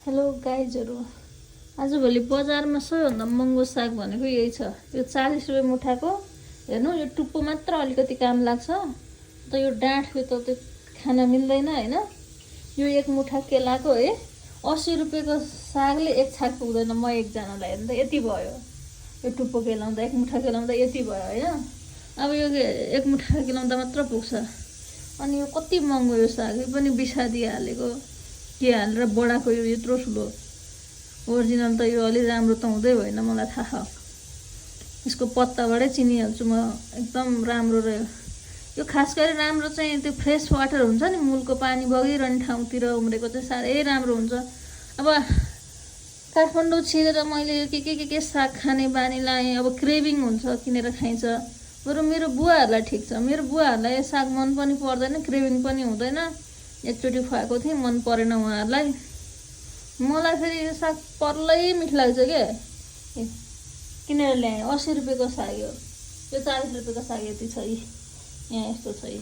Hello गाइजहरू, आजभोलि बजारमा सबैभन्दा महँगो साग भनेको यही छ। यो 40 रुपियाँ मुठाको। हेर्नु, यो टुप्पो मात्र अलिकति काम लाग्छ, त यो डाँठको त त्यो खान मिल्दैन होइन। यो एक मुठा केलाको है 80 रुपियाँको सागले एक छाक पुग्दैन। म एकजनालाई हेर्नु त यति भयो। यो टुप्पो केलाउँदा एक मुठा केलाउँदा यति भयो होइन। अब यो एक मुठा केलाउँदा मात्र पुग्छ। अनि यो कति महँगो यो साग, यो पनि बिसादिहालेको के हालेर बडाको यो यत्रो ठुलो। ओरिजिनल त यो अलि राम्रो त हुँदै होइन, मलाई थाहा। यसको पत्ताबाटै चिनिहाल्छु म, एकदम राम्रो रह्यो यो। खास गरी राम्रो चाहिँ त्यो फ्रेस वाटर हुन्छ नि, मूलको पानी बगिरहने ठाउँतिर उम्रेको चाहिँ साह्रै राम्रो हुन्छ। अब काठमाडौँ छिरेर मैले यो के साग खाने बानी लाएँ। अब क्रेभिङ हुन्छ, किनेर खाइन्छ। बरु मेरो बुवाहरूलाई ठिक छ, मेरो बुवाहरूलाई साग मन पनि पर्दैन, क्रेभिङ पनि हुँदैन। एकचोटि खुवाएको थिएँ, मन परेन उहाँहरूलाई। मलाई फेरि यो साग पर्लै मिठो लाग्छ क्या। किनेर ल्याएँ 80 रुपियाँको साग। यो 40 रुपियाँको साग यति छ। यहाँ यस्तो छ।